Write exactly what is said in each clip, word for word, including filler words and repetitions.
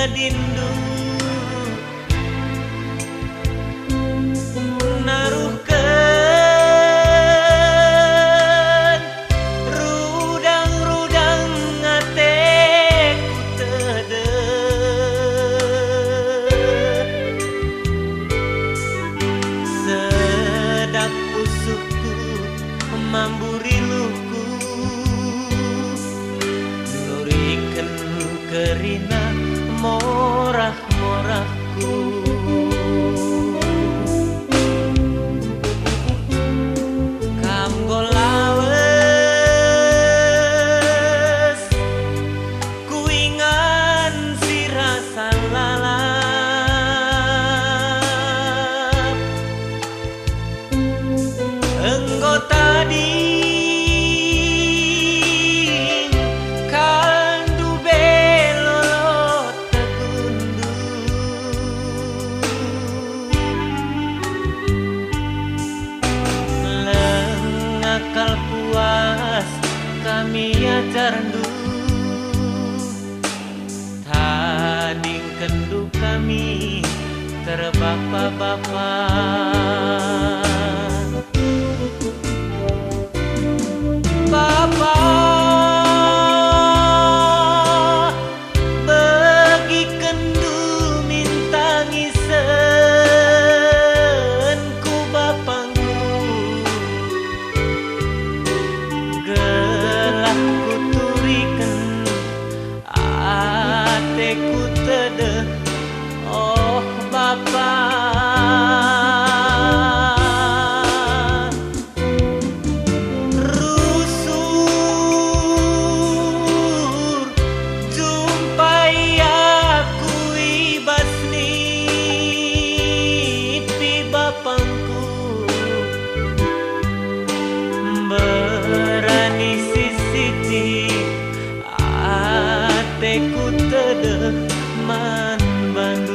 Dindu naruhken rudang-rudang ateku tedeh. Sedap pusuhku mamburi luhku, nuriken kerina morah-morahku. Kam enggo lawes, ku ingan si rasa lalap. Enggo tading kalndu belo tegunndu. Langa kal puas kami ajarndu. Tadingkenndu kami terbapa-bapa. Bapa, begikenndu min tangisenku bapangku, gelah kuturiken ateku tedeh, oh Bapa. Rusur jumpai aku i bas nipi bapangku, mberani sisiti ateku tedeh man bandu.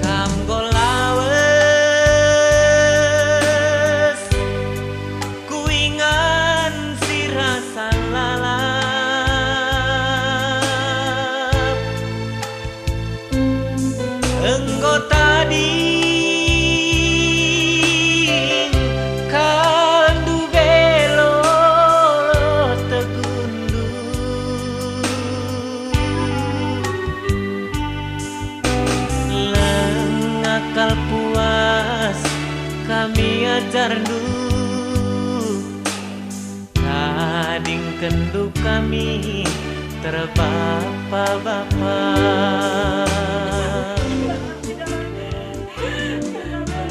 Kam enggo lawes, ku ingan si rasa lalap. Enggo tading kalndu belo tegunndu. Langa kal puas kami ajarndu. Tadingkenndu kami terbapa-bapa.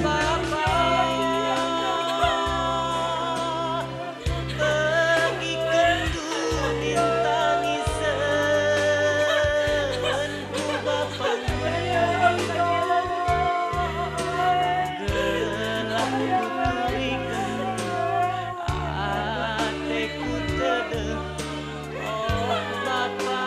Bapa, begikenndu min tangisenku bapangku, gelah kuturiken ateku tedeh, oh Bapa.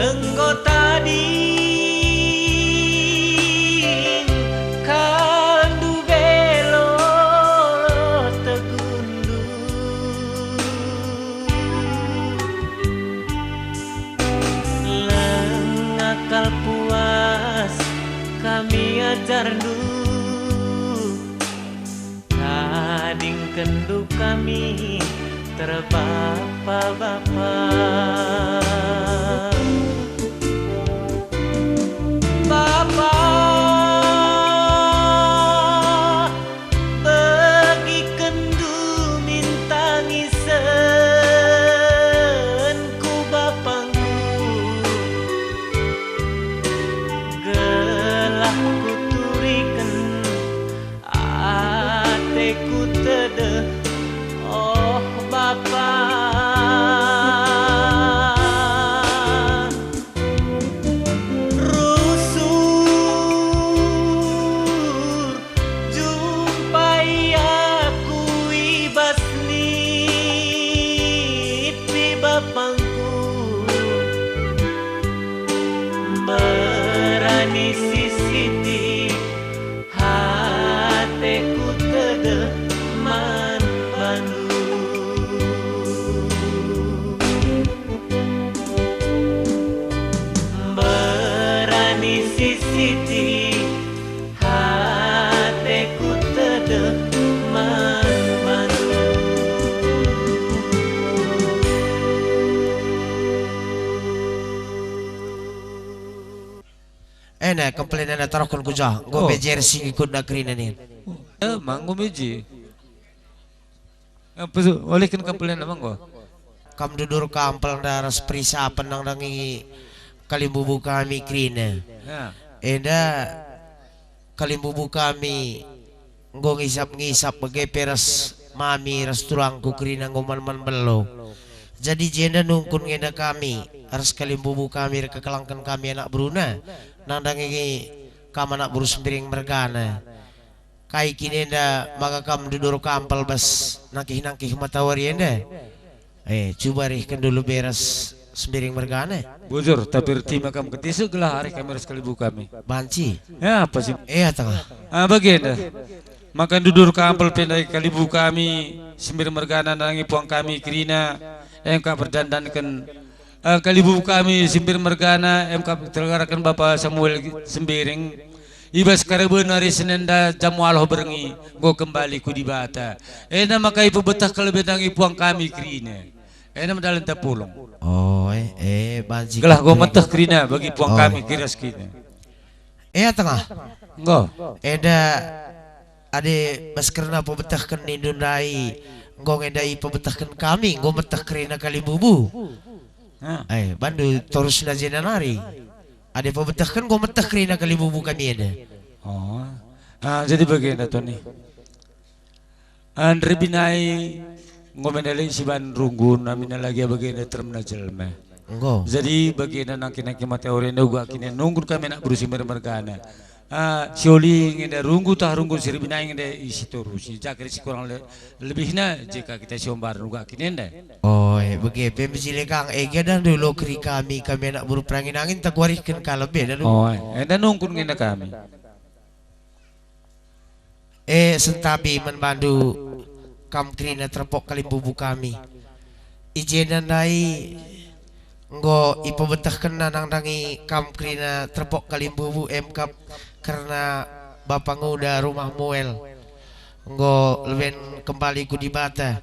Enggo tading kalndu belo tegunndu. Langa kal puas kami ajarndu. Tadingkenndu kami terbapa-bapa. Bapa, begikenndu min tangisenku bapangku, gelah kuturiken ateku tedeh, oh Bapa. Rusur jumpai aku i bas nipi bapangku, berani sisiti ateku tedeh man bandu. Berani sisiti ateku tedeh man bandu. Ena, kempelin ena tarohken ku jah. Enggo, oh, pe jersey ikutna kerina nin. Eh, manggo meji. Apa tu? Olehken kempelin ena manggo. Kam dudur kampel nda ras perisapen nandangi kalimbubu kami kerina. Ya. Enda kalimbubu kami enggo ngisap-ngisap bage pe ras mami ras turangku kerina enggo man-man belo. Jadi jenda nungkun ngenda kami ras kalimbubu kami erkekelangken kami anak beruna, nandangi kam anak beru Sembiring mergana. Kai kin enda maka kam ndudur kampel bas nangkih-nangkih matawari enda? Eh, cuba rihken dulu beras Sembiring mergana. Bujur, tapi ertima kam ketise gelah arih kami ras kalimbubu kami. Banci. Ya, apa sih? Eh, tengah. Ah, bagenda. Maka ndudur kampel pe ndai kalimbubu kami, Sembiring mergana nandangi puang kami kerina, engka perdandanken, eh, kalimbubu kami, Sembiring mergana, engka tergaraken Bapa Samuel Sembiring. I bas karaben ari Senenda jam waluh berngi, enggo kembali ku Dibata. Enda maka ipebetehken lebe nandangi puang kami kerina. Enda medalenta pulung. Oh, eh, eh, banci. Gelah enggo meteh kerina bagi puang, oh, kami kiras kerina. Eh, tengah. Enggo. Enda adi bas kerna pebetehken nindu ndai, enggo enda ipebetehken kami, enggo meteh kerina kalimbubu. Ah. Eh, bandu torusna jenda nari. Adi pebetehken enggo meteh kerina kalimbubu kami enda. Oh. Ah, jadi bagenda, Toni. Ah, nderbinai enggo me ndai lit siban runggun, aminna lagi bagenda teremna jelma. Enggo. Jadi bagenda nangkih-nangkih matawari enda uga kin nungkun kami anak beru Sembiring mergana. Ah, sioli ngenda runggu tah runggun si erbinai ngenda isi torusi, jaka sikurang le-, lebihna jika kita siombaren uga kin enda. Oh, eh, bage pe mejile kang, eh, ega dah ndai lo keri kami, kami anak beru perangin-angin takuarihken kalak be, dah lo. Oh, eh, enda nungkun ngenda kami. Eh, sentabi man bandu kam kerina terpok kalimbubu kami. I jenda ndai enggo ipebetehkenna nandangi kam kerina terpok kalimbubu emkap kerna Bapa Nguda Rumah Muel enggo leben kembali ku Dibata.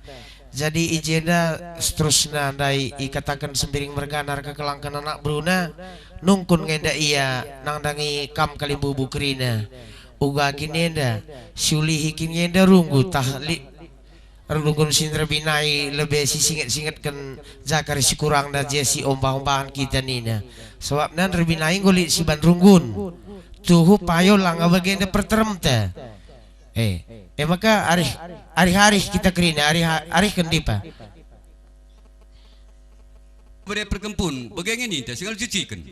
Jadi i jenda seterusna ndai ikataken Sembiring mergana erkekelangken anak beruna, nungkun ngenda ia nandangi kam kalimbubu kerina. Uga kin enda, siulihi kin enda runggu tah lit runggun si nderbinai lebe sisinget-singetken jaka sikurangna je siombah-ombahen kita nina. Sabapna nderbinai enggo lit siban runggun. Tuhu payo langa bagenda perteremta. Eh, e maka arih, arih-arih kita kerina, arih, arihken dipa. Bere perkempun, bage nge ninta, singal cuciken.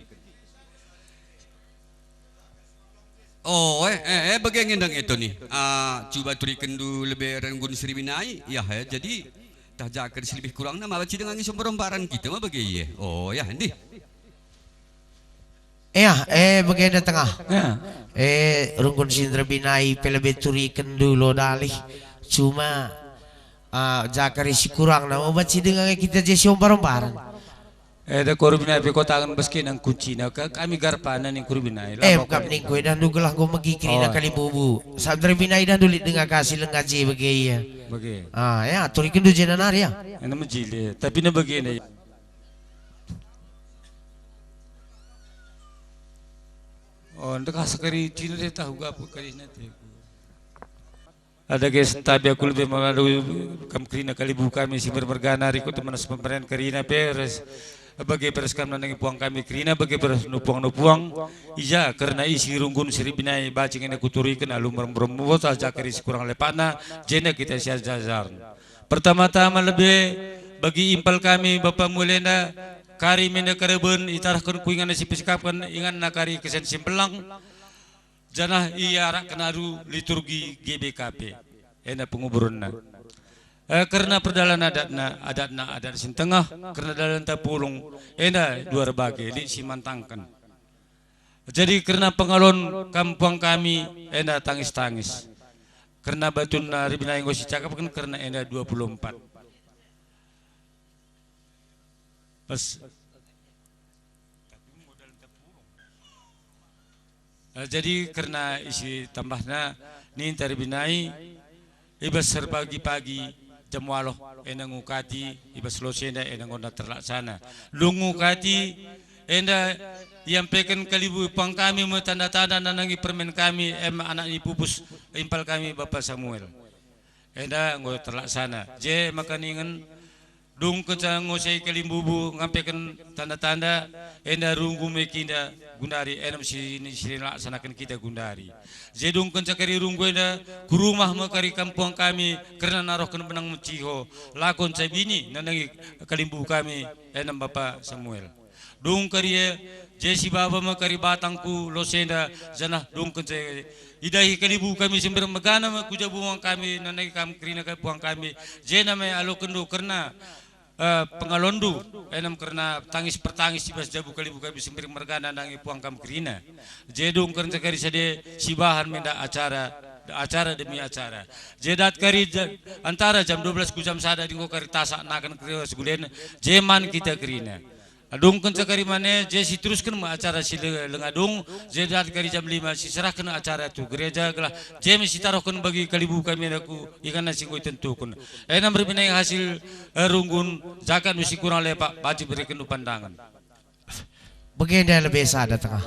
Oh, eh, eh, eh, bage nge ndang eto ni. Ah, cuba turikenndu lebe renggun si erbinai, ya, eh, jadi tah jaka si lebih kurangna mala cideng angi sombar-ombaran kita ma bage, eh. Oh, ya, ndih. Ya, eh, bagenda tengah. Ya. Eh, runggun si nderbinai pe lebe turikenndu lo dalih. Cuma, ah, ja kari si kurangna, obat si denga kita je si ombar-ombaran. Eh, da ku erbinai pe kotangen bas kena kuncina, ka-, kami garpana ning ku erbinai. Eh, labo kap kami. Ningku idahndu gelah enggo megi kerina. Oh. Kalimbubu. Sab nderbinai idahndu lit denga ka si lenga je bage ia. Bage. Ah, ya, turikenndu je nanari ya. Ena mejile, tapi na bagenda. Oh, ndekah sekali cina deh tahu gapu kali nanti. Ada ge sentabi aku lebe mengadu kam kerina kalimbubu kami si mermergana rikut teman sepemeran kerina pe ras bage pe ras kam nandangi puang kami kerina bage pe ras nupuang-nupuang. Ija kerna isi runggun si erbinai bacing enda kuturiken alu merem-merem botah ja kari si kurang lepakna, jenda kita siajar-ajaren. Pertama-tama lebe bagi impal kami Bapa Muel enda, kari menda kereben itarahken ku inganna si pesikapken inganna kari kesen si mbelang, janah iarakkenna alu liturgi G B K P, enda penguburenna. Eh, kerna perdalan adatna, adatna adat si ntengah, kerna dalan tapulung, enda dua erbage, lit si mantangken. Jadi kerna pengalon kam puang kami, enda tangis-tangis. Kerna batunna erbinai enggo sicakapken kerna enda dua puluh empat. Pas. Eh, jadi kerna isi tambahna ninta erbinai, i bas erbagi-bagi jam waluh enda ngukati i bas lose enda, enda enggo terlaksana. Dung ngukati enda iampeken kalimbubu puang kami me tanda-tanda nandangi permen kami, em anak ni pupus impal kami Bapa Samuel. Enda enggo terlaksana. Je maka ningen, dung kenca nguasai kalimbubu ngampeken tanda-tanda, enda runggu me kinda gundari, enem si, si nilaksanaken kita gundari. Je dung kenca kari runggu enda, ku rumah me kari kam puang kami, kerna narohken benang menciho, lako ncabini nandangi kalimbubu kami, enem Bapa Samuel. Dung kari e, je si baba me kari batang ku lose enda, janah dung kenca idahi kalimbubu kami si mbereng mergana me ku jabu puang kami, nandangi kam kerina kami puang kami, jenda me alokenndu kerna, eh, pengalonndu, enem kerna tangis pertangis i bas jabu kalimbubu kami si mbereng mergana nandangi puang kam kerina. Je dung kenca kari sade si bahan menda acara, acara demi acara. Je dat kari ja-, antara jam dua belas ku jam sada dinggo kari tasak nakan kerina segulena, je man kita kerina. Dung kenca kari mane, je siterusken me acara si le-, lenga dung, je dat kari jam lima siserahken acara tu gereja, gelah je me sitarohken bagi kalimbubu kami enda ku inganna si enggo itentuken. Enem erbinai hasil, eh, runggun, jakan si kurang lepak, banci berekenndu pandangen. Bagenda lebe sada tengah.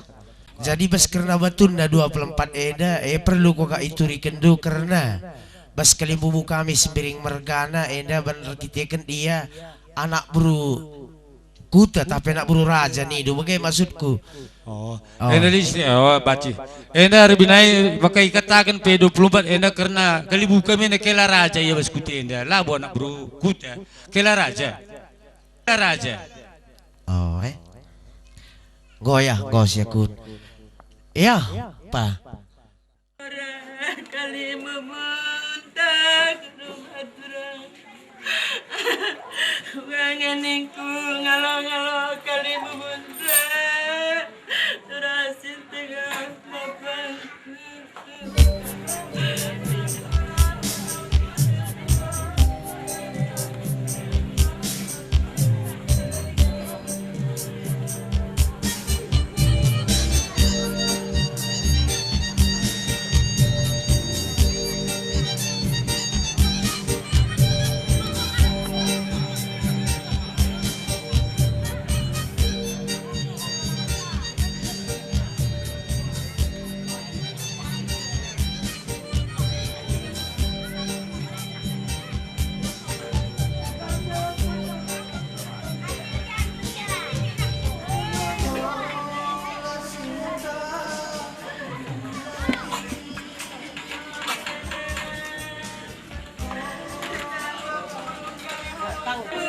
Jadi bas kerna batunna dua puluh empat enda, eh, perlu kuga iturikenndu kerna bas kalimbubu kami si mbereng mergana enda, bener kiteken dia anak beru kuta, tapi anak beru raja nindu, bage maksudku. Oh. Oh. Enda lis, oh, baci. Enda erbinai maka ikataken pe dua puluh empat enda kerna kalimbubu kami enda kela raja ia bas kuta enda, labo anak beru kuta. Kela raja. Kela raja. Oh, eh. Goyah, gos ya kun. Ya, pa. Kali memuntah rumah turang. Wanganingku ngalo-ngalo kali memuntah. Turasin tengah lapangku.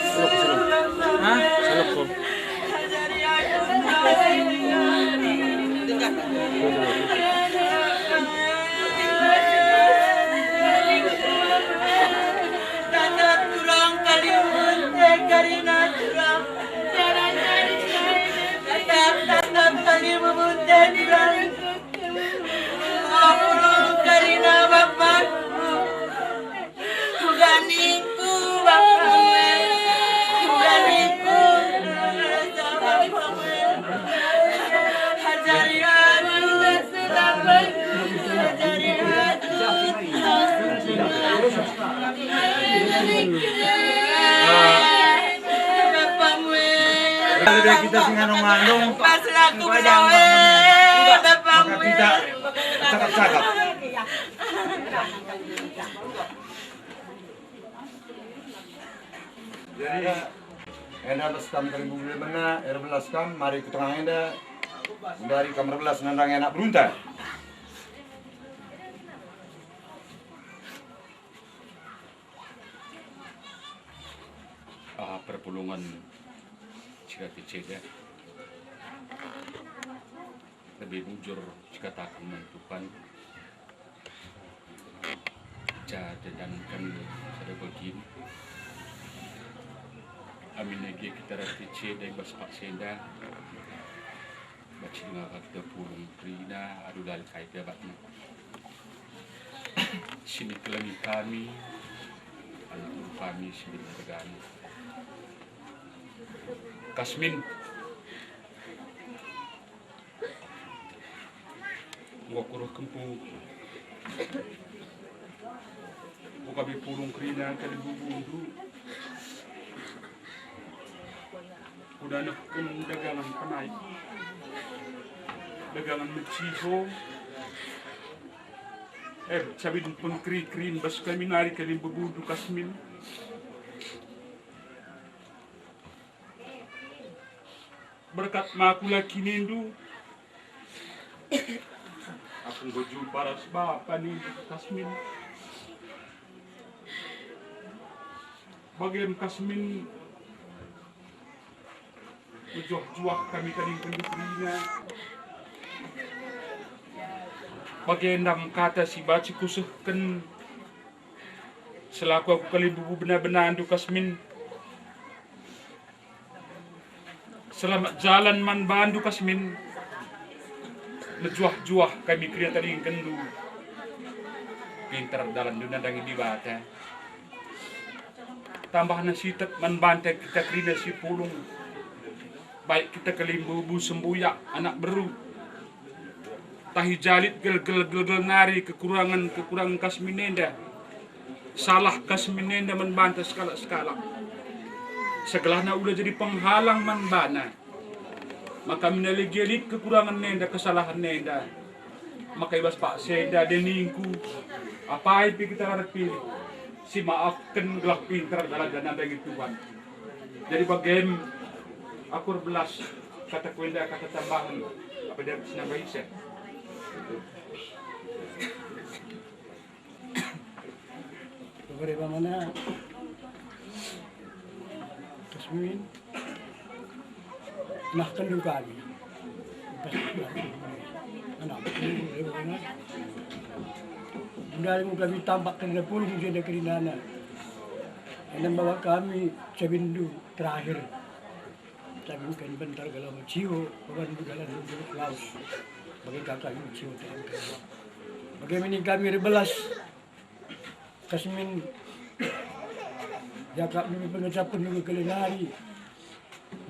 Tatap turang kali mebunte karina turang. Tatap, tatap kali mebunte. Bapakmu, eh. Kalau dia kita sing ngandung-ngandung, pas aku belawe, bapakmu, eh. Maka kita cakap-cakap. Jadi, enda bas kam kalimbubu bena, erbelas kam, mari ku tengah enda, dari kam erbelas nandangi anak berunta. Ah, perpulungen si rati ceda. Lebih bujur sikataken man Tuhan. Ca tedanken sada bagin. Amin age kita rati ceda i bas paksa enda. Banci denga ka kita pulung kerina, alu lalap kai pe abatna. Si nikelengi kami, anak kami si ndeban dagana. Kasmin. Enggo kuruh kempu. Enggo kami pulung kerina kalimbubundu. Kudanehken dagangen penai, dagangen meciho, eh, cabin pengkeri-kerin bas kami nari kalimbubundu Kasmin. Berkat ma kula kinindu, aku enggo jumpa ras bapa nindu Kasmin. Bagem Kasmin mejuah-juah kami tadingken kerina. Bage ndam kata si banci kusehken selaku aku kalimbubu bena-benandu Kasmin. Selamat jalan man bandu Kasmin. Mejuah-juah kami kerina tadingkenndu. Pinter dalanndu nandangi Dibata. Tambahna sitik man banta kita kerina si pulung. Baik kita kalimbubu sembuyak anak beru. Tahi jalit gelgel-gelgel nari kekurangen-kekurangen Kasmin enda. Salah Kasmin enda man banta sekalak-sekalak. Segelahna ula jadi penghalang man bana. Maka mina lagi lit kekurangen enda, kesalahen enda. Maka i bas paksa enda deningku, apai pe kita ngadepi, simaafken gelah pinter dalan nandangi Tuhan. Jadi bagem aku erbelas kataku enda kata tambahen, apa dia si nambah ise. Pebere pamana Kasmin, nah kendu kami. Anak, ndai kami tampak kerina pulung jenda kerinana. Enda bawa kami cabindu terakhir. Tadingken bentar gelah meciho, baban budalan runduruk laus. Bage kaka meciho tadingken. Bage meni kami erbelas. Kasmin jakap nungi pengecapen nungi kelenari.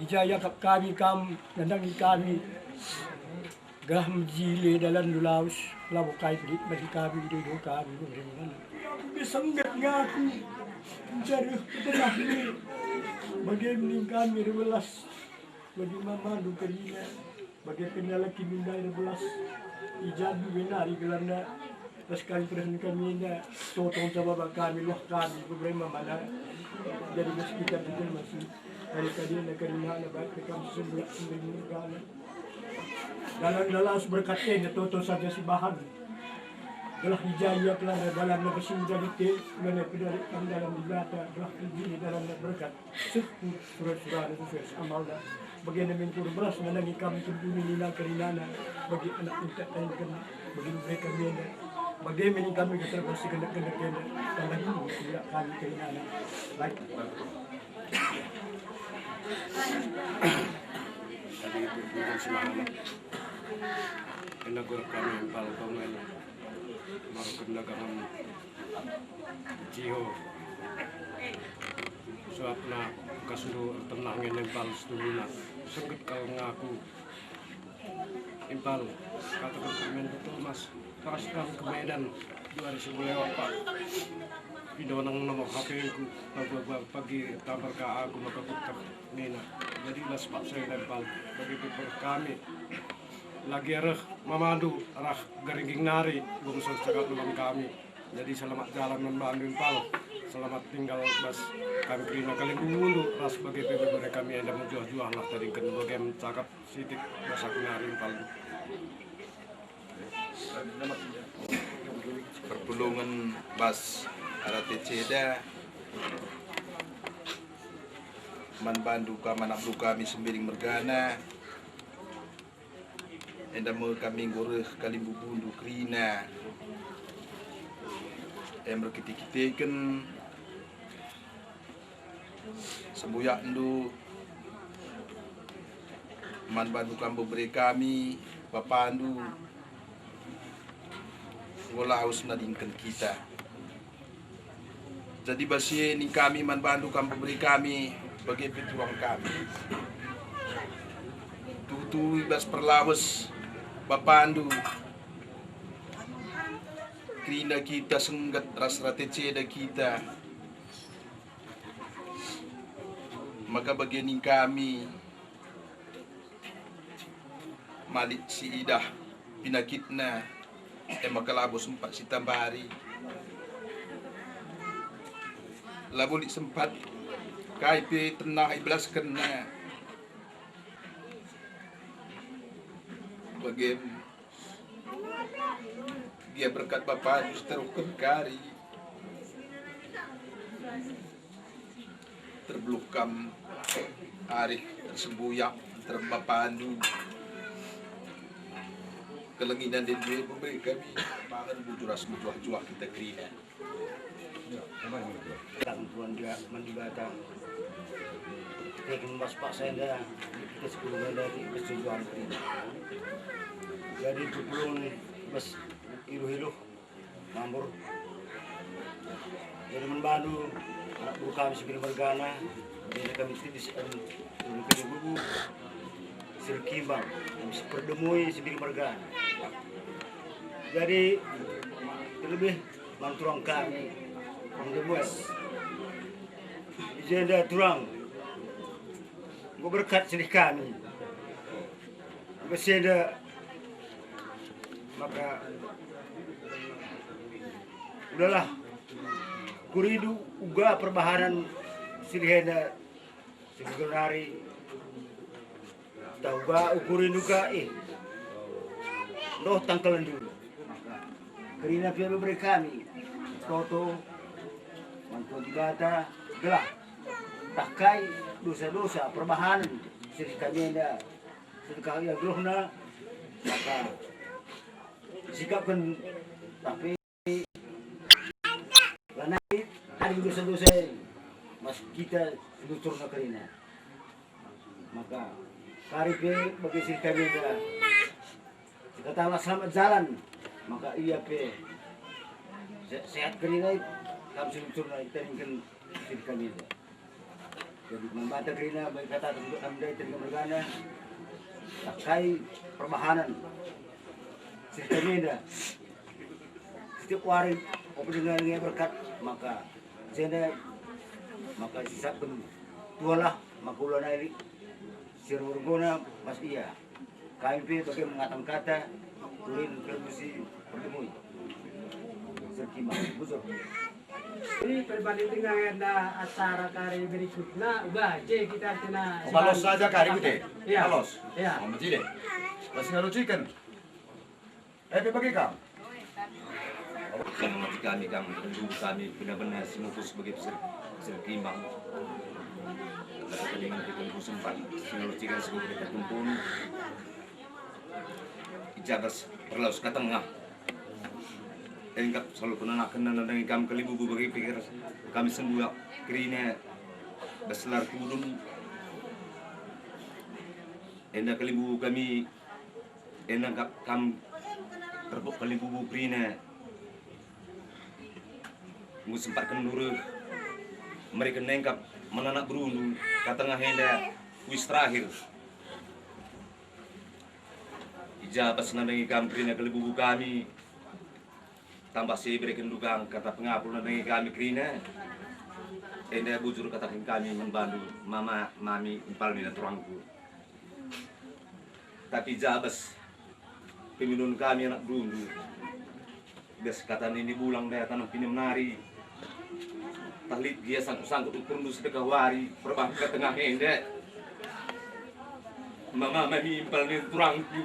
Ija jakap kami kam, nandangi kami. Gelah mejile dalanndu laus, labo kai pe lit bagi kami, ido-ido kami, bage man. Aku sengget ngaku, mencari petenah ni. Bage meni kami erbelas, bagi mamandu kerina, bage pe nalaki ndai erbelas. Ija ndu nari gelarna, ras kami perehen kami enda, totong tababa kami, luah kami, bebere mamana. Jadi bas kita bujur masih, hari tadi enda kerina, baik pe kami sembuyak sendiri negara. Dalan laus berkat enda toto saja sibahan. Gelah ija ia kelana dalanna besi menjadi te, ulana pedari dalan Dibata, gelah ija dalanna berkat. Seh sura-sura sesuai amalna. Bagi enda mingkur beras nandangi kami kembuni nina kerinana, bagi anak intak tengken, bagi mereka enda. Bagi meni kami keterpaksa kendek-kendek enda, tambah ini tidak kami kerinana. Baik. Jadi itu bukan sembarangan. Enda gor kami impal komen. Maro kendagangan Jiho. Suapna kasndu ertenah nge impal setuhuna. Sengket kal ngaku. Impal, kataken permen betul, Mas. Karas kal ke Medan, dua hari sebelum lewat, Pak. Pidonang nomor H P-ku, pagi tambar ka aku maka kutek nina. Jadi las paksa enda pal bagi paper kami. Lagi reh mamandu arah Garingging nari, gumsel cakap dengan kami. Jadi selamat jalan man bandu impal. Selamat tinggal bas kami kerina kalimbubundu ras bagi pe bebere kami enda mejuah-juahlah tadingken bagem cakap sitik bas aku nari impal. Perpulungen bas R T C da man bandu kam anak beru kami Sembiring mergana. Enda me kami enggo reh kalimbubundu kerina. E merkite-kiteken sembuyakndu man bandu kam bebere kami, bapandu, enggo lawes nadingken kita. Jadi bas si e ning kami man bandu kam bebere kami bage pe turang kami. Tuhu-tuhu i bas perlawes bapandu kerina kita sengget ras R T C da kita. Maka bage ning kami, malik si idah pinakitna, e maka labo sempat sitambari. Labo lit sempat kai pe tenah ibelaskenna. Bagem gia berkat bapandu si teruhken kari. Terbeluh kam arih tersembuyak terem bapandu. Kelenginan den due pemere kami mangan bujur ras mejuah-juah kita kerina. Kan Tuhan dia man Dibata. Kita kembas paksa enda, kita sepuluh enda di persetujuan kerina. Jadi tupulung bas iluh-iluh. Mambur. Jadi man bandu, anak beru kami Sembiring mergana, jadi kami tidis em, turun ke bubu, Sirkimbang, kami si perdemui Sembiring mergana. Jadi, terlebih man turang kami, perdemui. Di jenda turang, enggo berkat silih kami. Bas enda maka ulalah kurindu uga perbahanen silih enda, si nari tah uga kurindu ka, eh, ndoh tangkelen dulu. Kerina pe bebere kami toto man Tuhan Dibata gelah tah kai dosa-dosa perbahanen silih kami enda. Sedekah ia geluhna, maka sikapken, tapi lanai adi dosa-dosa mas kita selusurna kerina. Maka kari pe bagi si kami enda, sikatalah selamat jalan, maka ia pe se-, sehat kerina kam selusurna kita ringken si kami enda. Jadi, mambata kerina, bagi kata untuk kami ndai tadi mergana, tah kai perbahanen si kami enda. Setiap wari, ope denga-denga berkat, maka jenda, maka sisapken tualah, maka ula nai si ergona mas ia. Kami pe bage mengatakan kata, turin kelembusi perdemui. Serkima, bujur. Ini perbandingan dengan acara kari berikutnya, uga je kita kena. Oh, balos saja kari, Bute? Iya. Balos. Iya. Oh, mejile. Masih ngalucikan. Eh, pe bage kam. Kami mati kami, kami, kami benar-benar si mukus sebagai peser-, peserta imbang. Kata dengan kita mukus sempat, si ngalucikan sebagai kita kumpul. Ijabas perlaus ka tengah. Engkap selalu penanaken nandangi kam kalimbubu bagi pikir kami sembuyak kerina bas lar kudun. Enda kalimbubu kami, enda engkap kam terpuk kalimbubu kerina. Enggo sempatken nureh mereken engkap man anak berundu ka tengah enda kuis terakhir. Ijabas nandangi kam kerina kalimbubu kami. Tambah si ibereken dukang kata pengapul nandangi kami kerina. Enda bujur kataken kami man bandu, mama, mami, impal mina turangku. Tapi jabas peminun kami anak berundu. Bias kata nini bulang daya tanah pinem nari. Tah lit gia sangkut-sangkut ukurndu sedekah wari, perbah ke tengah enda. Mama, mami, impal mina turangku.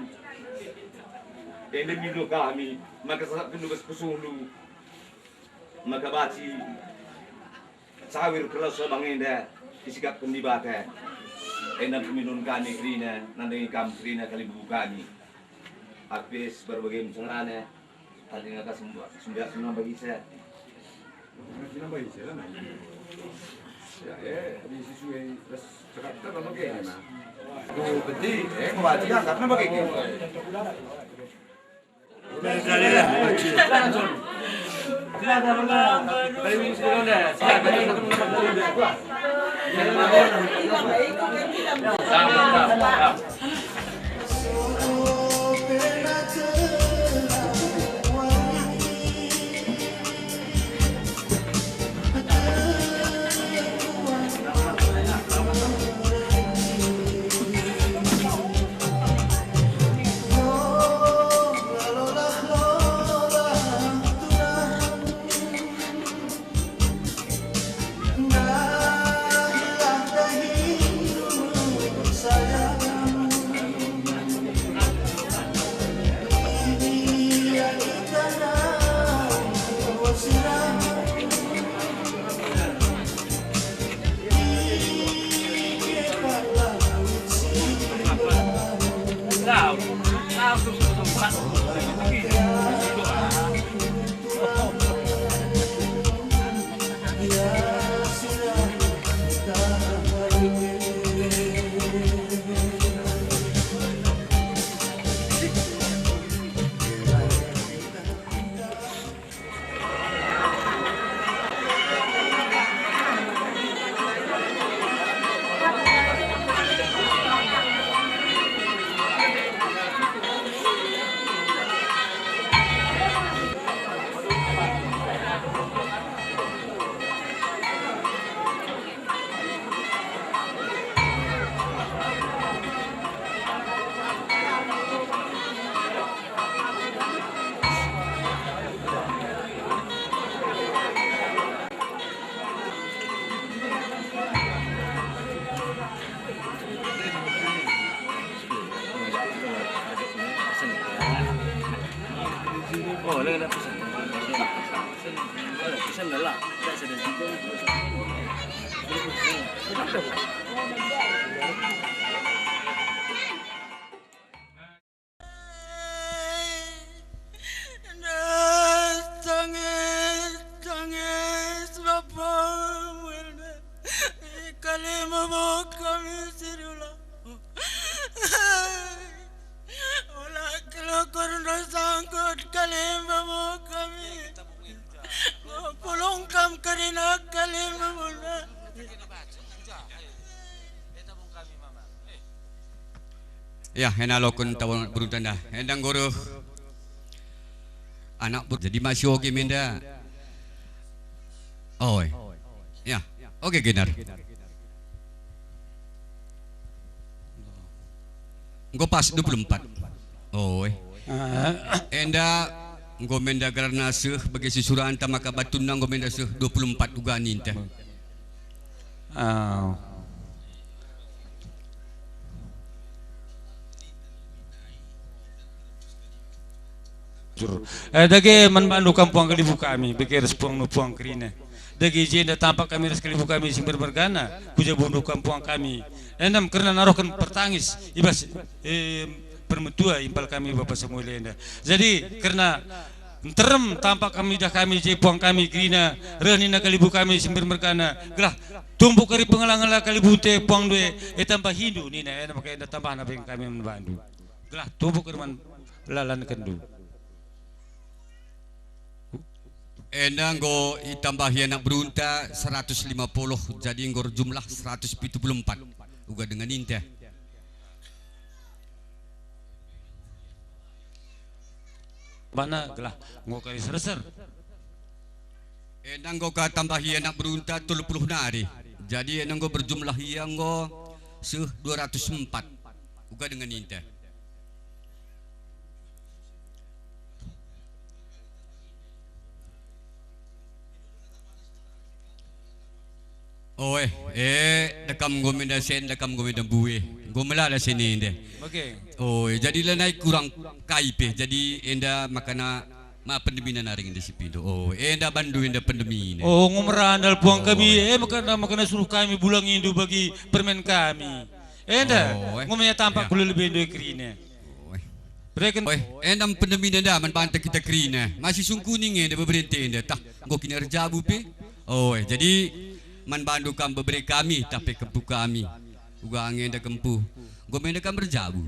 Enda mindo kami, maka sasapken bas pusuhndu. Maka banci cawir perlaus abang enda isikapken Dibata. Enda peminun kami kerina, nandangi kam kerina kalimbubu kami. Apis berbagi menceng rana, tadi ngaka sumba, sumba, sumba bagi saya. Sumba bagi saya lah, nah. Ya, eh, di sesuai ras cakap kita bagi ini, nah. Oh, betul. Eh, kau baca kan, karena bagi ini. Oh, lagi nak pesan. Pesan dah lah. Tak sedar juga. Tangis, tangis, Bapa, Mulia. Kalimbubu kami si dula. Ola kelukurndu sangkut kalimbubu kami. Pulung kam kerina kalimbubuna. Ya, ena loken tawon berunta enda. Enda nggo reh anak ber-, jadi masih oge menda. Oi. Ya, oge genar. Enggo pas dua puluh empat. Oi. Ah. Enda enggo menda gelarna seh bage si suranta maka batunna enggo menda seh dua puluh empat uga ninta. Ah. Jur. Eh, dage man bandu kam puang kalimbubu kami, bage ras puang nu puang kerina. Dage i jenda tampak kami ras kalimbubu kami si mermergana, ku jabundu kam puang kami. Endam kerna narohken pertangis i bas, eh, permetua impal kami Bapa Samuel enda. Jadi, kerna nterem tampak kami idah kami je puang kami kerina, reh nina kalimbubu kami si mermergana, gelah tumbuk kari pengela-ngela kalimbubunta puangndu e, e tambahindu nina, enda maka enda tambahna pe kami man bandu. Gelah tubuh kerman lalankenndu. Enda enggo itambahi anak berunta seratus lima puluh, jadi enggo erjumlah seratus pitu puluh empat. Uga dengan inta. Bana gelah enggo kari serser. Enda enggo ka tambahi anak berunta tolu puluh nari. Jadi enda enggo berjumlah ia enggo seh dua ratus empat. Uga dengan ninta. Oe, eh, dekam enggo menda sen, dekam enggo menda mbue. Enggo melala senenda. Oke. Oe, jadi lanai kurang kai pe. Jadi enda makana ma pendemina naring enda si pindo. Oh, enda bandu enda pendemina. Oh, enggo merandal puang kami. Oe. Eh, makana, makana suruh kami bulang indu bagi permen kami. Enda, oe, enggo menya tampak kula lebe ndoi kerina. Oe. Bereken. Oe, enda pendemina enda man banta kita kerina. Masih sungkuni nge enda beberente enda. Tah, enggo kini erjabu pe. Oe, jadi man bandu kam bebere kami, tah pe kempu kami. Uga nge enda kempu. Enggo menda kam erjabu.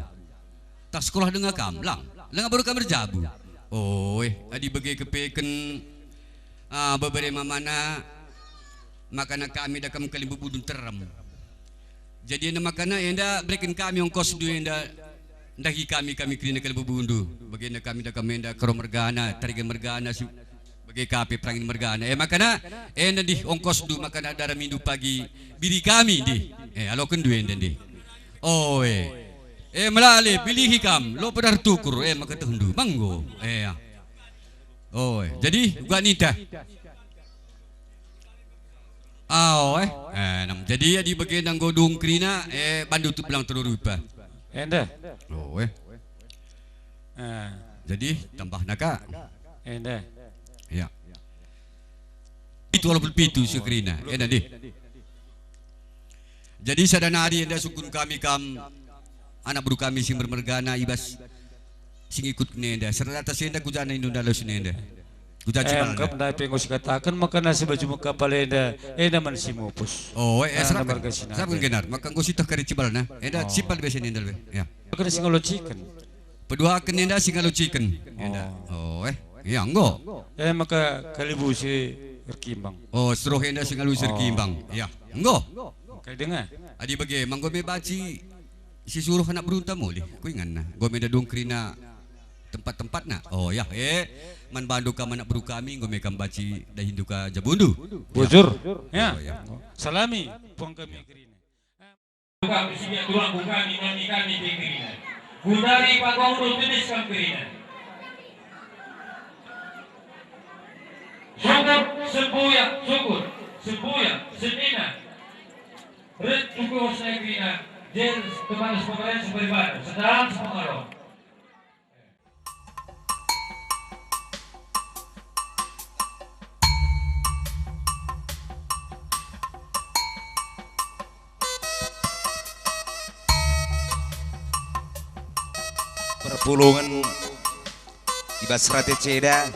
Tah sekolah denga kam, lang. Langa baru kam erjabu. Oe, adi bage kepeken, ah, bebere mamana, makana kami da kam kalimbubu nterem. Jadi enda makana enda bereken kami ongkosndu enda ndahi kami, kami kerina kalimbubundu. Bagenda kami da kam enda karo mergana, tarigan mergana, si, bage ka pe perangin mergana. Eh, makana enda ndih ongkosndu makana daramindu pagi biri kami ndih. Eh, alokenndu enda ndih. Oe. Eh, melale, pilihi kam, lo pedar tukur, eh, maka tehndu, manggo. Eh, ya. Oe, jadi, uga ninta. Aoe, eh, nam. Jadi, adi bagenda enggo dung kerina, eh, bandu tu belang telu rupa. Enda. Oe. Eh. Jadi, tambahna ka. Enda. Ya. Pitu walaupun pitu si kerina, enda ndih. Jadi sada nari enda sungkun kami kam, anak beru kami si mermergana i bas si ngikutken enda. Serta si enda ku jana indu ndalos enda. Ku jana cibalna. Engkap ndai pe enggo sikataken makana si baju mekapal enda, enda man si mupus. Oh, eh, serapken. Serapken genar, maka enggo sieteh kari cibalna. Enda cipal be si enda be. Ya. Makana si ngalociken. Peduaken enda si ngalociken. Enda. Oh, eh. Iya, enggo. Eh, maka kalimbubu si erkimbang. Oh, seroh enda si ngalusi erkimbang. Iya, enggo. Kai denga. Adi bage, manggo me banci si suruh anak berunta mulih. Ku inganna. Enggo me enda dung kerina tempat-tempatna. Oh, ya, eh. Man bandu kam anak beru kami, enggo me kam banci dahindu ka jabundu. Bujur. Ya. Oh, ya. Salami, puang kami kerina. Kami si biak tuangku kami, mami kami pe kerina. Gundari pagongndu tedis kam kerina. Sukut sembuyak, sukut sembuyak, senina. Ret tuku hosna kerina, jer teman sepemeren seperibadan, sedang sepengaruh. Perpulungen i bas rate ceda,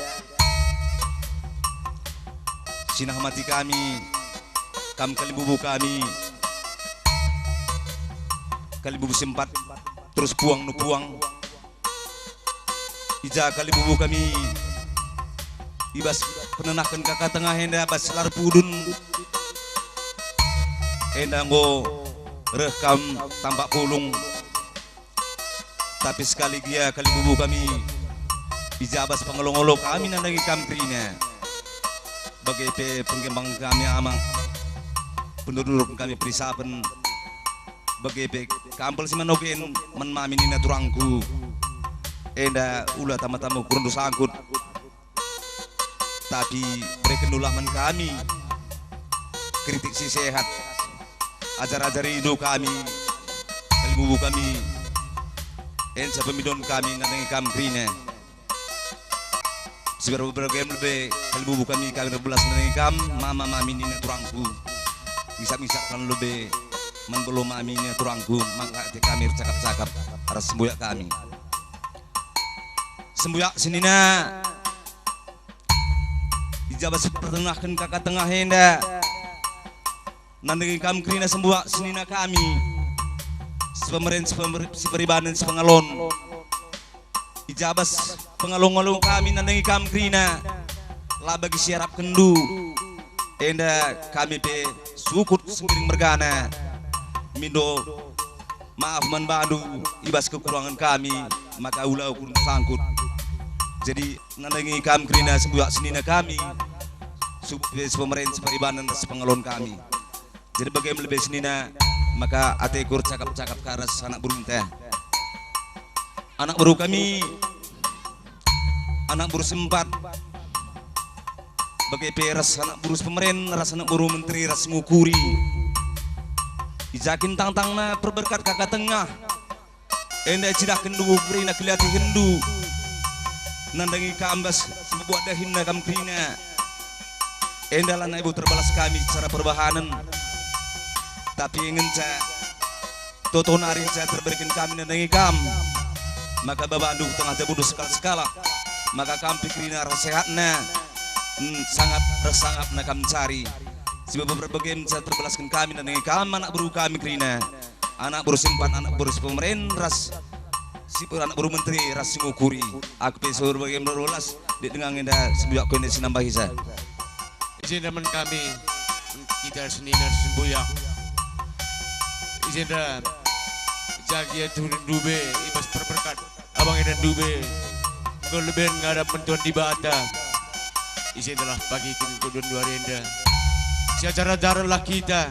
si nehmati kami, kam kalimbubu kami, kalimbubu si empat, terus puang nu puang. I ja kalimbubu kami i bas penenahken kaka tengah enda bas lar pudun enda enggo reh kam tampak pulung. Tapi sekali gia kalimbubu kami i ja bas pengalo-ngalo kami nandangi kam kerina. Bage pe pengkembang kami amang, penurun kami perisapen, bage pe kampel si manogen man mami nina turangku. Enda ula tama-tama kurundu sangkut, tapi berekendulah man kami kritik si sehat. Ajar-ajari do kami, kalimbubu kami, enca pemidon kami nandangi kam kerina. Sibar-bar game lebe kalimbubu kami, kami erbelas nandangi kam, mama mami nina turangku. Ngisap-ngisap kan lebe man belo mami nina turangku, maka ate kami ercakap-cakap ras sembuyak kami. Sembuyak senina, i ja bas pertenahken kaka tengah enda. Nandangi kam kerina sembuyak senina kami, sipemeren, sipemer-, siperibanen, sipengalon. I ja bas pengalo-ngalo kami nandangi kam kerina, la bagi siarapkenndu. Enda kami pe sukut senggiring mergana, mindo maaf man bandu i bas kekurangen kami, maka ula ukur sangkut. Jadi, nandangi kam kerina sembuyak senina kami, sub-, eh, sepemeren, separibanen, ras sepengalon kami. Jadi, bage me lebe senina, maka ateku ercakap-cakap ka ras anak berunta. Anak beru kami, anak beru sempat, bage pe ras anak beru sepemeren, ras anak beru menteri, ras ngukuri. I ja kin tangtangna perberkat kaka tengah. Enda icidahkenndu kerina keliatihenndu. Nandangi kam bas si mebuat dahinna kam kerina. Enda lanai bo terbalas kami secara perbahanen. Tapi ngenca toto nari ngenca terberiken kami nandangi kam. Maka babandu tengah jabundu sekal-sekala. Maka kam pe kerina rasa sehatna. Hmm, sangap, rasa sangapna kam cari. Si bebe-bebe ngenca terbalasken kami nandangi kam anak beru kami kerina. Anak beru sempat, anak beru sepemeren, ras si anak beru menteri, ras si ngukuri. Aku pe suruh bagi belas, dik denga enda sembuyak ku enda si nambahisa. I jenda man kami, kita senina sembuyak. I jenda jagia turun dube, i bas perberkat abang enda dube. Enggo leben ngadap man Tuhan Dibata. I jendalah pagi kin kedua dua enda. Si ajar-ajarenlah kita.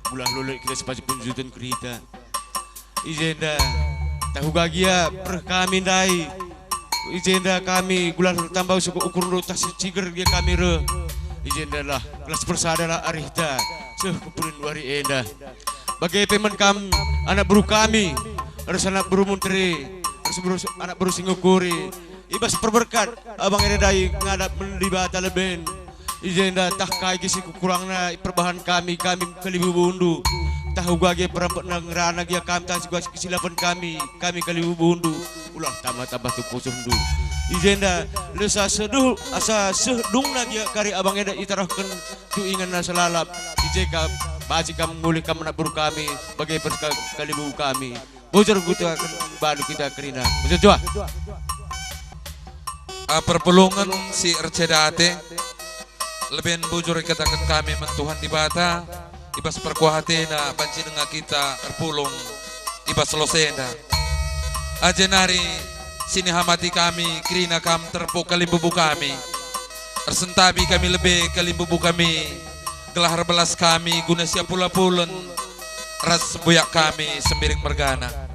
Mula lolek kita sepaju punjuten kerita. I jenda, tahu gagia pereh kami ndai. I jenda kami gelah tambah suku ukur rutah si ciger gia kami reh. I jendalah gelas persadalah arihta seh ku purin wari enda. Bage pe man kam anak beru kami, ras anak beru menteri, ras beru, anak beru si ngukuri. I bas perberkat abang enda ndai ngadap man Dibata leben. I jenda tah kai kin si kukurangna perbahan kami, kami kalibubundu. Tah uga age perampetna ngerana gia kami, tah uga age kesilapen kami, kami kalibubundu. Ulah tambah-tambah tukusuhndu. I jenda lesa seduh, asa seh dungna gia kari abang enda itarahken tu inganna selalap. I je ka banci kam ngulih kam anak beru kami, bage pe kalibubu kami. Bujur kutaken bandu kita kerina. Bujur jua. Ah, perpulungen si erceda ate, leben bujur ikataken kami man Tuhan Dibata, i bas perkuah ateNa banci denga kita erpulung i bas lose enda. Ah, jenari sinihamati kami kerina kam terpuk kalimbubu kami. Ersentabi kami lebe kalimbubu kami, gelah erbelas kami guna siapula-pulen ras buyak kami Sembiring mergana.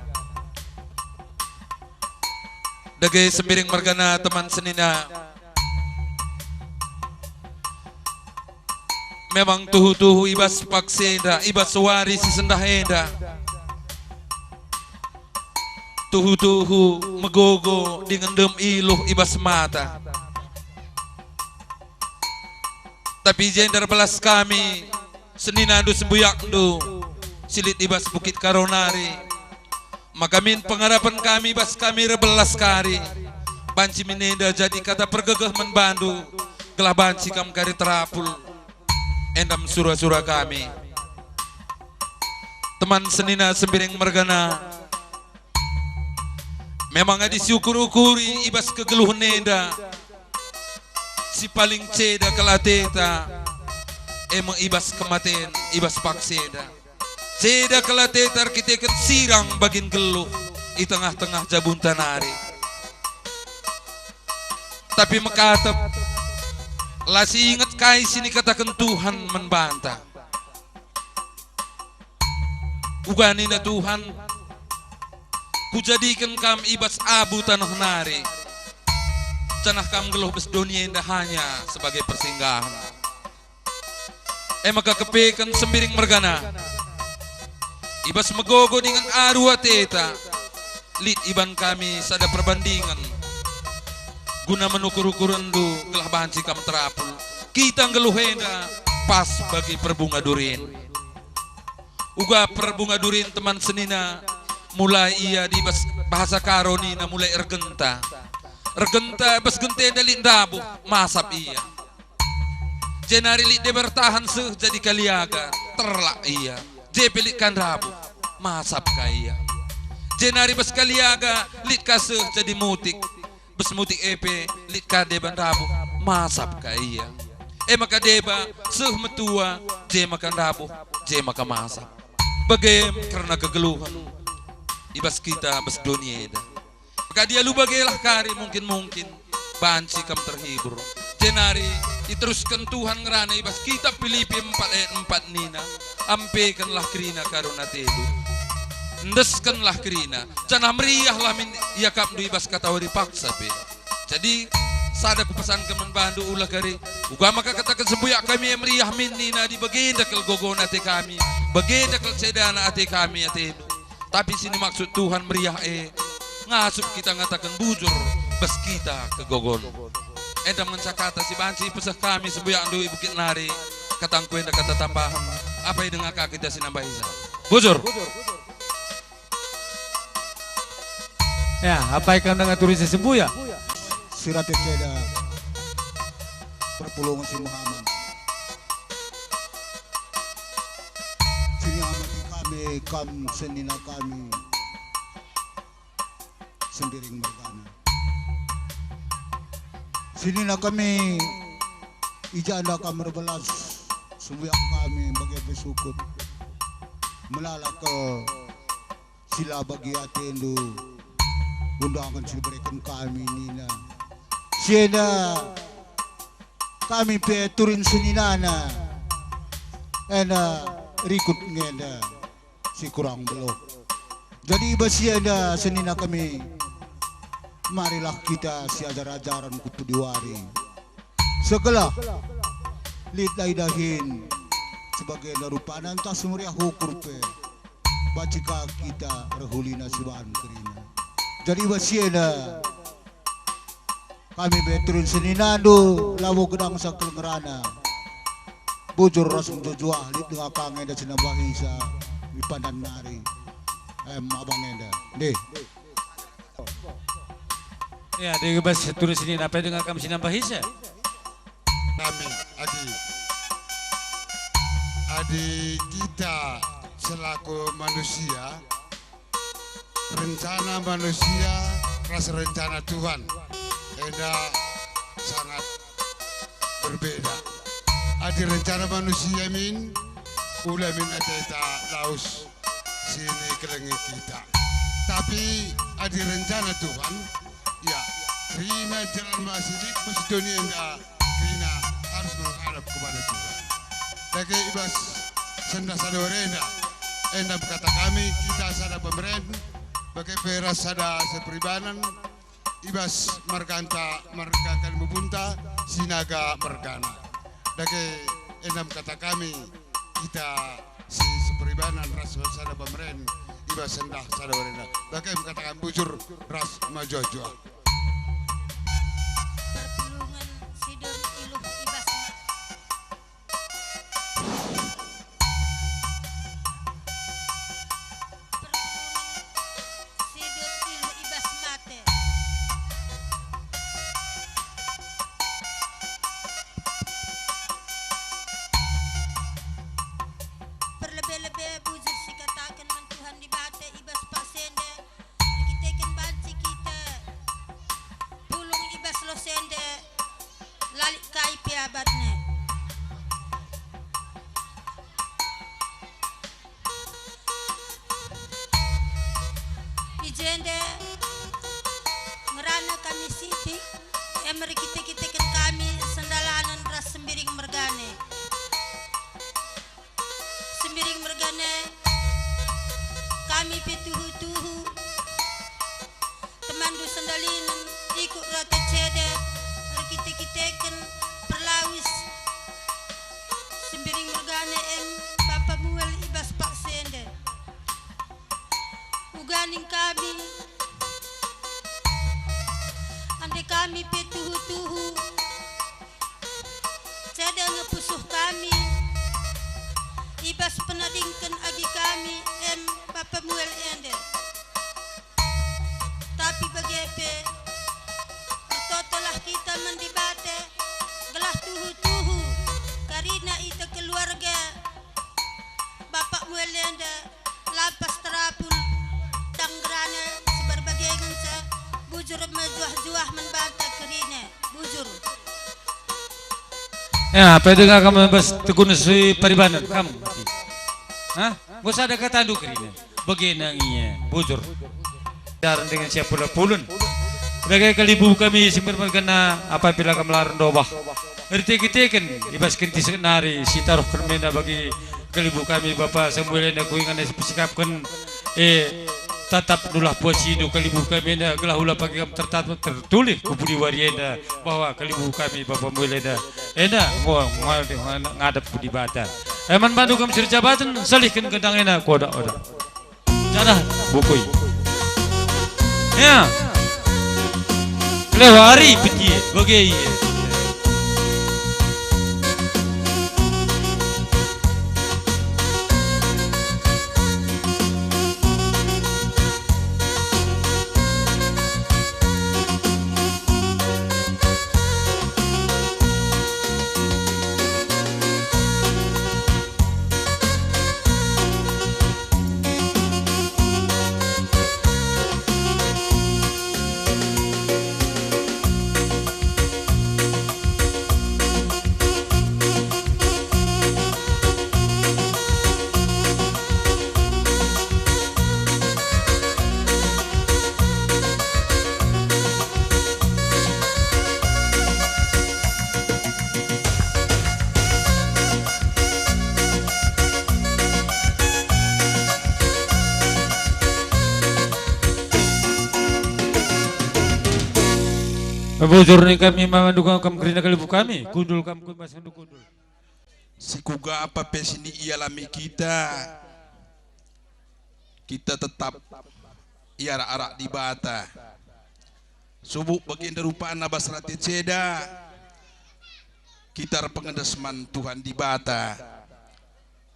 Dage Sembiring mergana teman senina. Memang tuhu-tuhu i bas paksa enda, i bas wari si sendah enda. Tuhu-tuhu megogo dingen dem iluh i bas mata. Tapi i jenda erbelas kami, seninandu sembuyakndu, si lit i bas Bukit Karo nari. Maka min pengarapen kami bas kami erbelas kari, banci min enda jadi kata pergegeh man bandu, gelah banci kam kari terapul, enda me sura-sura kami. Teman senina Sembiring mergana, memang adi siukur-ukuri i bas kegeluhen enda, si paling ceda kal ateta, e me i bas kematen, i bas paksa enda. Ceda kal ateta erkiteken sirang bagin geluh i tengah-tengah jabunta nari. Tapi mekatep, la siinget kai si nikataken Tuhan man banta. Uga nina Tuhan, "Kujadiken kam i bas abu taneh nari, janah kam nggeluh bas doni enda hanya sebagai persinggahen." E maka kepeken Sembiring mergana, i bas megogo dingen aru ateta, lit iban kami sada perbandingen guna menukur-ukurenndu gelah banci kam terapul. Kita nggeluh enda pas bagi perbunga durin. Uga perbunga durin teman senina, mulai ia di bas bahasa Karo nina mulai ergenta. Ergenta bas genta enda lit ndabuh, masap ia. Jenari lit deba ertahan seh jadi kaliaga, terlak ia. Je pe lit ka ndabuh, masap ka ia. Jenari bas kaliaga lit ka seh jadi mutik. Bas mutik e pe lit ka deba ndabuh, masap ka ia. E maka deba seh metua, je maka ndabuh, je maka masap. Bage kerna kegeluhen i bas kita bas doni enda. Kadi alu bagelah kari mungkin-mungkin banci kam terhibur. Jenari iterusken Tuhan ngerana i bas kitab Pilipi empat ayat empat nina, "Ampekenlah kerina karo atendu. Endeskenlah kerina, janah meriahlah min iakapndu i bas katawari paksa pe." Jadi, sada kupesanken man bandu, ula kari, uga maka kataken sembuyak kami e meriah min nina adi bagenda kal gogona ate kami, bagenda kal cedana ate kami atendu. Tapi si nimaksud Tuhan meriah e, ngasup kita ngataken bujur bas kita kegogon. Enda ngenca kata si banci ipeseh kami sembuyakndu i bukit nari, katangku enda kata tambahen, apai denga ka kita si nambahisa. Bujur. Ya, apai kam denga turi si sembuyak? Sirate ceda perpulungen si mehaman. Sini amati kami, kam senina kami, Sembiring mergana. Senina kami, i jenda kam erbelas, sembuyak kami bage pe sukut. Melala kal si la bagi atendu undangen si ibereken kami nina. Si enda kami pe turin seninana enda rikut ngenda si kurang beluh. Jadi i bas si enda senina kami, marilah kita siajar-ajaren ku pudi wari. Segelah lit dahi dahin sebagenda rupana ntah semeriah ukur pe. Banci ka kita erhulina sibahan kerina. Jadi i bas si enda kami be turin seninandu labo gedang sakel ngerana. Bujur ras mejuah-juah lit denga ka ngenda si nambahisa i pandan nari. Em abang enda. Ndeh. Ya, di bas turin senina apai denga kam si nambahisa? Kami, adi, adi kita selaku manusia, rencana manusia ras rencana Tuhan enda sangat berbeda. Adi rencana manusia min, ula min ateta lawes si nikelengi kita. Tapi adi rencana Tuhan, ya, kerina jelma si lit bas doni enda kerina harus menghadap kepada Tuhan. Dage i bas sendah sada wari enda, enda me kata kami, kita sada pemeren, bage pe ras sada seperibanan, i bas marganta, marga Kalimbumbunta, Sinaga mergana. Dage enda me kata kami, kita si seperibanan ras sada pemeren, i bas sendah sada wari enda. Dage me kata kami bujur ras mejuah-juah. Perpulungen si dem iluh i bas ma-, perpulungen si dem iluh i bas mate. Perlebe-lebe bujur sikataken man Tuhan Dibata i bas paksa enda. Erkiteken banci kita pulung i bas lawes enda, la lit kai pe abatna. I jenda ngerana kami sitik, e me erkite-kiteken kami sendalanen ras Sembiring mergana. Sembiring mergana, kami pe tuhu-tuhu. Temanndu sendalinen, ikut rate ceda, erkite-kiteken, perlawes. Sembiring mergana em, Bapa Muel i bas paksa enda. Uga ning kami, ande kami pe tuhu-tuhu. Ceda nge pusuh kami, i bas penadingken agi kami, em, Bapa Muel enda. Tapi bage pe, ertotolah kita man Dibata, gelah tuhu-tuhu, karina ita keluarga Bapa Muel enda, lampas terapul, tanggerana si berbage ngenca, bujur mejuah-juah man banta kerina, bujur. Ya, apai denga kam bas tegun si paribanan kam. Hah? Enggo sada katandu kerina. Bage nang ia, bujur. Daren dengan siap pula pulun. Dage kalimbubu kami si mermergana apa pila kam lar ndobah. Erkiteken i bas kentisik nari si taruhken mena bagi kalimbubu kami Bapa Samuel enda kuingan si pesikapken, e, tatap nulah puasindu kalimbubu kami enda gelah ula pagi kam tertatap tertulis ku pudi wari enda bahwa kalimbubu kami Bapa Samuel enda, enda ngo-, ngo-, ngadap ku Dibata. Eman bandu kam sirjabaten, salihken gendang enda ku odak-odak. Janah bukui. Ya. Kelewari peti bage ia. Bujur ning kami mama dukung kam kerina kalimbubu kami, kundul kam ku mas kundul. Si kuga apa pe si ialami kita, kita tetap iarak-arak Dibata. Subuk bagenda rupana bas rate ceda, kita erpengendes man Tuhan Dibata.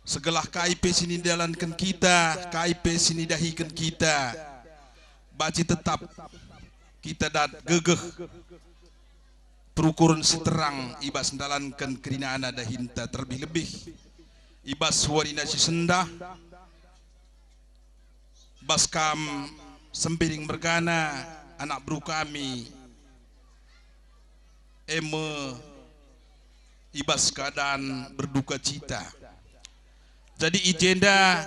Segelah kai pe si nidalanken kita, kai pe si nidahiken kita, banci tetap kita dat gegeh perukuren si terang i bas ndalanken kerinana dahinta, terlebih-lebih i bas warina si sendah, bas kam Sembiring mergana, anak beru kami, e me i bas keadaan berduka cita. Jadi i jenda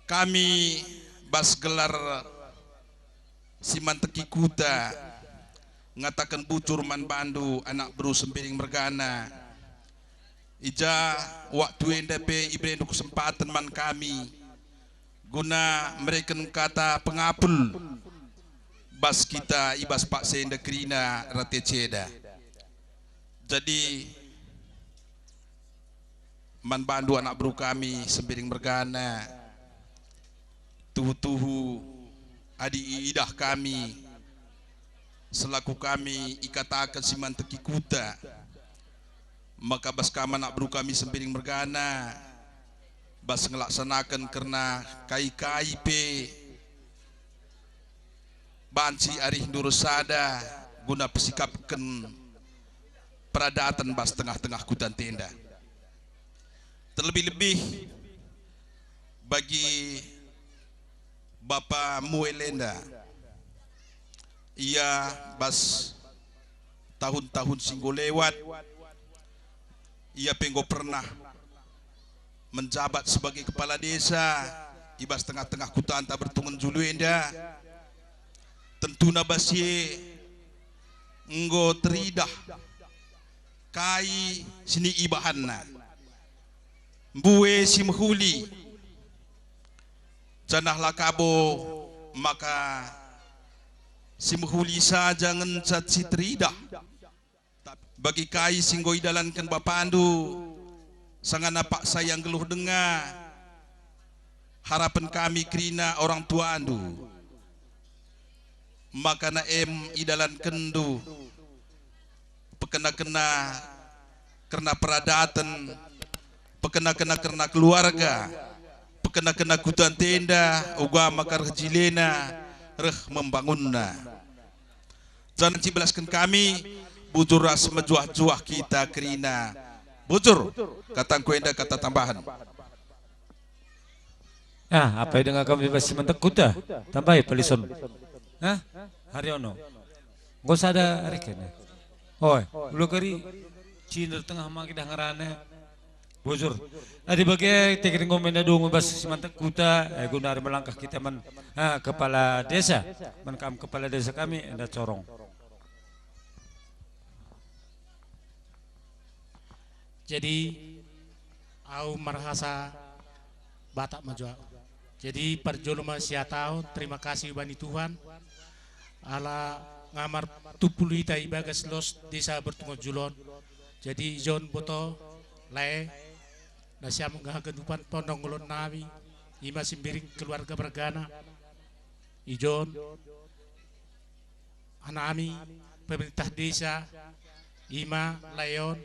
kami bas gelar si manteki kuta ngataken bujur man bandu, anak beru Sembiring mergana. I ja waktu enda pe iberendu kesempaten man kami guna mereken kata pengapul bas kita i bas paksa enda kerina rate ceda. Jadi, man bandu anak beru kami Sembiring mergana, tuhu-tuhu adi iidah kami selaku kami ikataken si manteki kuta, maka bas kam anak beru kami Sembiring mergana, bas ngelaksanaken kerna kai-kai pe banci arihndu ersada guna pesikapken peradaten bas tengah-tengah kuta enda. Terlebih-lebih bagi Bapa Muel enda, ia bas tahun-tahun si enggo lewat, ia pe enggo pernah menjabat sebagai kepala desa i bas tengah-tengah kutanta Bertungen Julu enda. Tentuna bas si e enggo teridah kai si ibahanna. Mbue si mehuli, janah la kabo maka si mehuli saja ngenca si teridah. Bagi kai si enggo idalanken bapandu, sangana paksa ia nggeluh denga, harapen kami kerina orang tuandu, maka na em idalankenndu, pekena-kena kerna peradaten, pekena-kena kerna keluarga, pekena-kena kuta enda, uga maka reh jilena, reh membangunna. Janah cibelasken kami, bujur ras mejuah-juah kita kerina. Bujur, katangku enda kata tambahen. Ah, apai denga kami bas si manteki kuta? Tambahi palison. Hah? Haryono. Enggo sada ari kena. Oi, ula kari cinder tengah ma kidah ngerana. Bujur. Adi bage, tiga minggu mena dungu bas si mantak kuta, eh, guna melangkah kita man, ah, kepala desa, man kam kepala desa kami enda corong. Jadi, au merasa Batak maju. Jadi, parjolo ma siatahun terima kasih bani Tuhan, ala ngamar tupu ita i bagas los desa Bertunggal Julon. Jadi, John Boto, lae, nasiam haganupan pondong ngulon nami, ima simbiring keluarga mergana, Ijon, anami, pemerintah desa, ima, layon,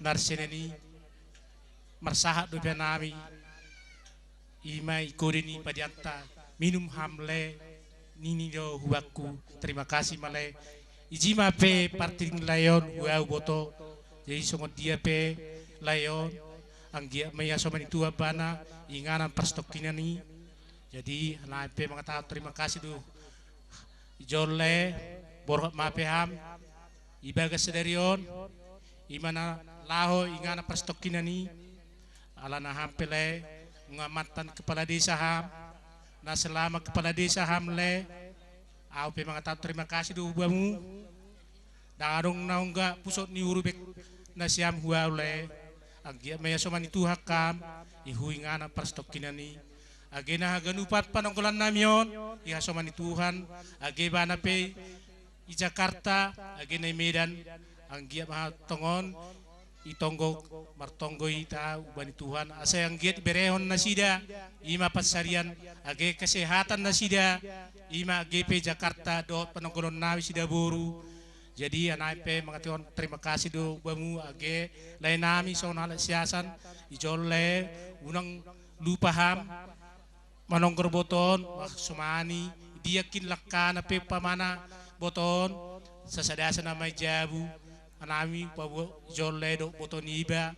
narseneni, mersahat dope nami, ima, ikodeni padianta, minum ham le, nini do huakku, terima kasih male, ijima pe parting layon, huau boto, jadi songon dia pe layon, anggia maya somani tua bana, inganan perstokinani, jadi, nai pe mengatakan terima kasih du. Ijon le, borhat mape ham, i bagas sedari on, imana laho ingana perstokinan i, alana ham pe le, ngamantan kepala desa ham, na selama kepala desa ham le, au pe mengatakan terima kasih du bamu. Dang adong naungga pusok ni urubek nasiam huau le, anggia maya somani Tuhan kam, ihui ngana perstokinan i. Agena haganupan panonggolan nami on, ihasomani Tuhan, age bana pe i Jakarta, agena i Medan, anggia maha tongon, itonggo, martonggo ita ubani Tuhan, asa anggiat iberehon nasida, ima pansarian, age kesehatan nasida, ima age pe Jakarta dohot panonggonon nami sida boru. Jadi anai pe mengatakan terima kasih do bamu age lain nami songon halak siasan i jole unang lupa ham manonggur boton wah somani dia kin lakana pe pamana boton sasada-sada mai jabu anami pabuat jole do boton iba.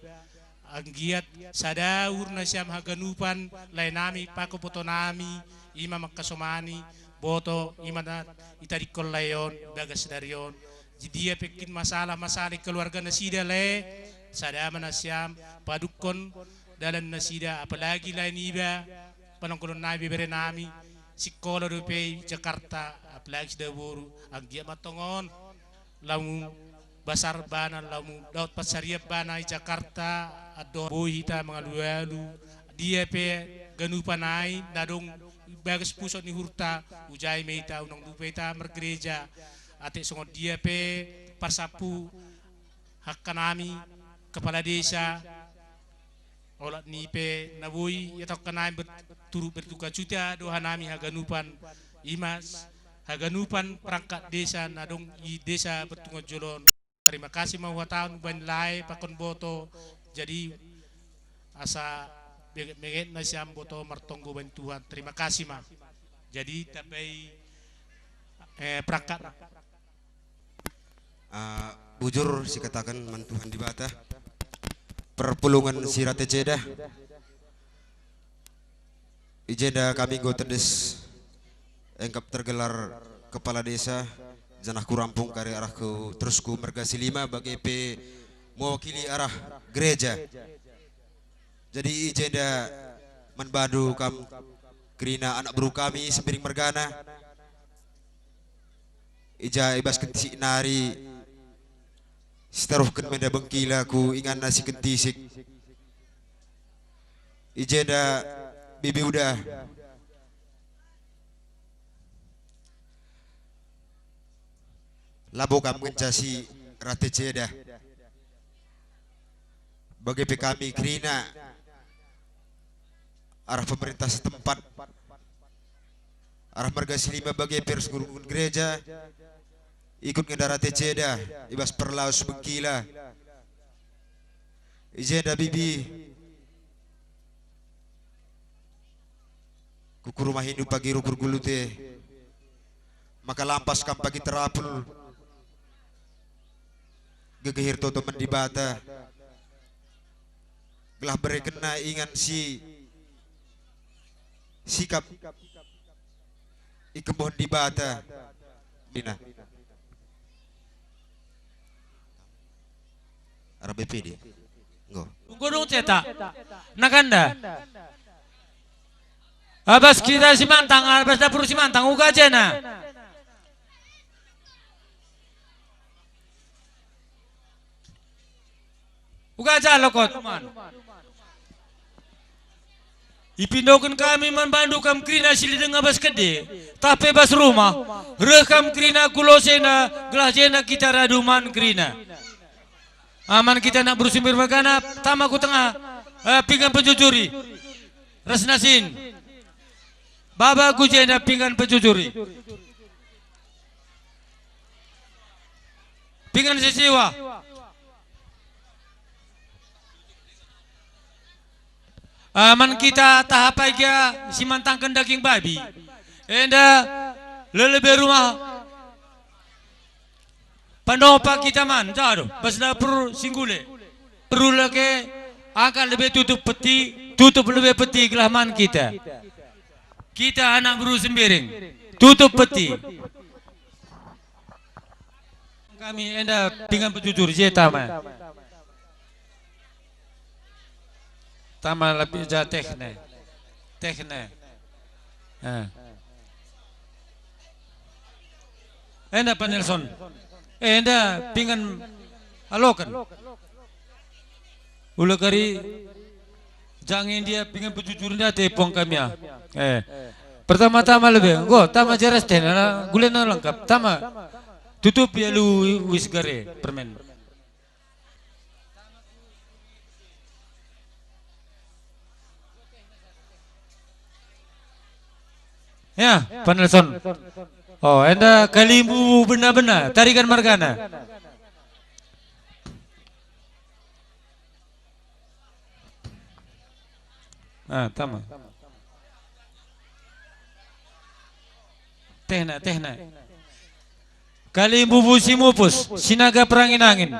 Anggiat sada urna siam haganupan, lae nami pako poto nami, ima maka somani, boto, ima na itadingkon lae on, bagas dari on. Jadi ia pe kin masalah-masalah keluarga nasida le, sada mana siam, padukkon dalan nasida, apalagi lain iba, panongkolon nami bere nami, sikola dope i Jakarta, apalagi sida boru, anggiat matongon. Lamu basar bana, lamu daut pasariap bana i Jakarta, ado boi hita mangalu-alu. Dia pe ganupa nai nadong bagas pusok ni hurta, ujai me ita unang dupe ita mergereja. Ate songon dia pe parsapu hakka nami kepala desa, olat ni pe naboi iatokkan nai ber-, turu berduka cuta doha nami haganupan imas, haganupan perangkat desa nadong i desa Bertunggal Jolon. Terima kasih ma uhatahun uban lae pakon boto, jadi asa beget-beget na siam boto martonggo bani Tuhan. Terima kasih ma. Jadi tabai, eh, perangkat. Ah, bujur sikataken man Tuhan Dibata, perpulungen si rate ceda. I jenda kami enggo tedis engkap tergelar kepala desa, janah kurampung kari arah ku, terus ku merga si lima bage pe mewakili arah gereja. Jadi i jenda man bandu kam kerina anak beru kami Sembiring mergana. I ja i bas kentisik nari sitaruhken menda bengkila ku inganna si kentisik. I jenda bibi udah. Labo kam ngenca si rate ceda. Bage pe kami kerina arah pemerintah setempat, arah merga si lima bage pe ras guru-guru gereja, ikut ngenca rate ceda i bas perlaus bengkila. I jenda bibi, kuku rumah indu pagi rukur gulute, maka lampas kam pagi terapul, gegehir toto man Dibata, gelah berekenna ingan si sikap ikembohen Dibata. Dina. Arah B P D. Gunung cetak. Nakanda. Abas kita Simantang, abas dapur Simantang, uga jena. Uga ja lokot. Ipindoken kami man bandu kam kerina si ledeng abas kede, tah pe bas rumah, reh kam kerina ku losena, gelah jena kita radu man kerina. Aman kita anak beru Simbir mergana, tama ku tengah, eh, pinggan pejujuri. Ras nasin. Baba ku jenda pinggan pejujuri. Pinggan sisiwa. Ah, man kita tahap ai gia si mantangken daging babi. Enda lebe-lebe rumah panopa kita man, jadu, bas dapur singgule. Perlu lage angkat lebe tutup peti, tutup lebe peti gelah man kita. Kita anak beru Sembiring, tutup peti. Kami enda pinggan pejujur, je tama. Tama lapi ja tehna. Tehna. Ah. Enda Pak Nelson. Enda pinggan aloken. Ula kari jange ndia pinggan pejujur ndia te puang kami ah. Eh. Pertama-tama lebe, enggo tama jeras teh nana gulena lengkap. Tama tutup ya lu wis gare permen. Ya, Pak Nelson. Oh, enda kalimbubu bena-bena, tarigan margana. Ah, tama. Tehna, tehna. Kalimbubu si mupus, sinaga perangin-angin.